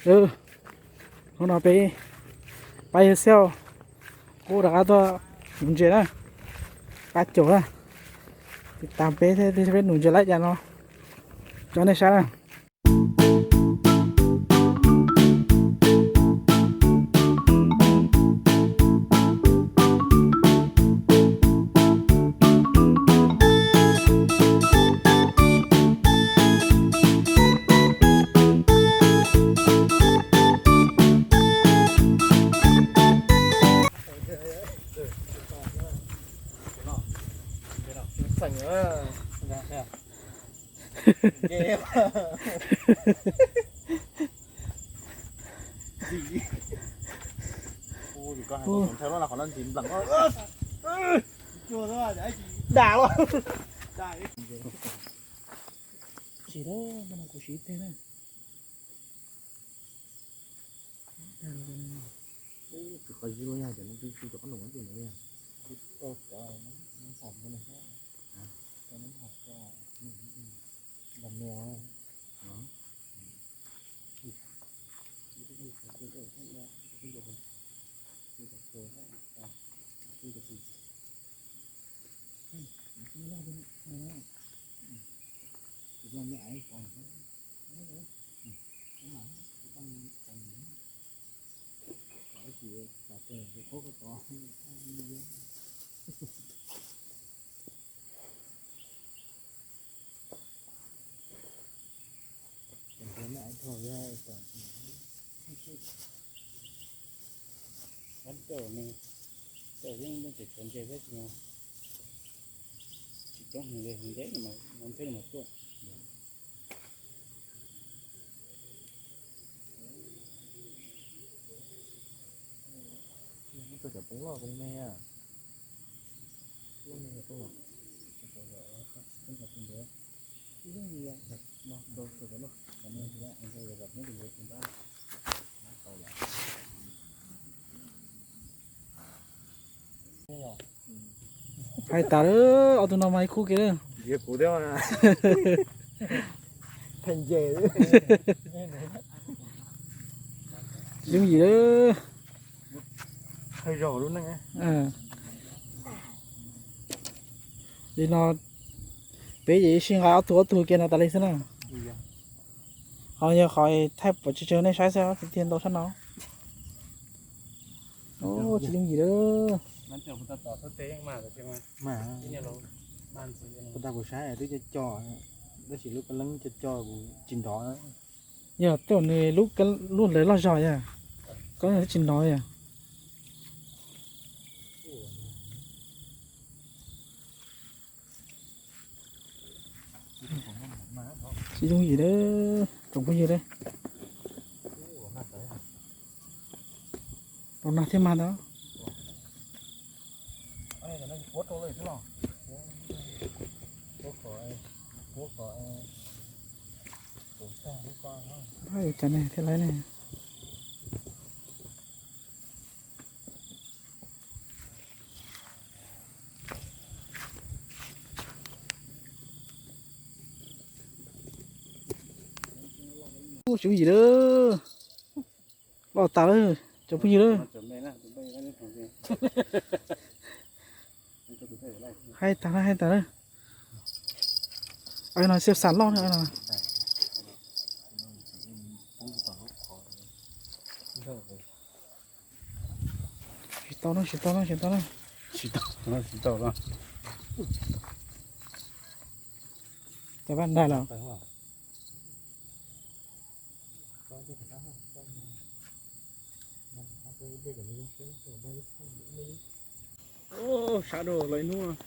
Hnub no peb pab yawg Xiauj kuj rov qab tuaj nuv ntses na, pab caum na. Tiv tas peb thiab peb nuv ntses laib cas no tso nej saib na. Tsis, no kuv siv ib teg na. Ub, tsis qhov zib lub yag, cov no twb tsis rov qab num ces no yog. Tsis coob heev li, ntse mas ntse mas tuaj. Tuaj cov poob loj poob me, loj me tuaj. Hais tas lawm, ob tug no mas ib khub kiag lawm. Kuv thiab. Yooj yim lawm. Li no peb ces sib nqa ob tug ob tug kiag no tas li xwb na. Qhov yog qhov thaij pom tsawg tsawg nej saib xwb, tiag tiag ntau sab no. Tsis yooj yim lawm. Kuv tag kuv saib twb co co, tab sis lub kab leeb co co kuv tsis nrov. Yog tej nws lub, lub lawv loj zog yog, koj tsis nrov yog. Tsis yooj yim lawm tsoom phooj ywg. Los nag thiab mas ntag. Cov ne thiaj laib ne. Ub, tsis yooj yim lawm. Loj tas lawm tsoom phooj ywg lawm. Hais tas lawm, hais tas lawm. Aw, no xiab xam loj na no. Tsis tau no, tsis tau no, tsis tau no. Tsis tau no, tsis tau no. Cov vaj ntais los. Sab rau lawv hnub.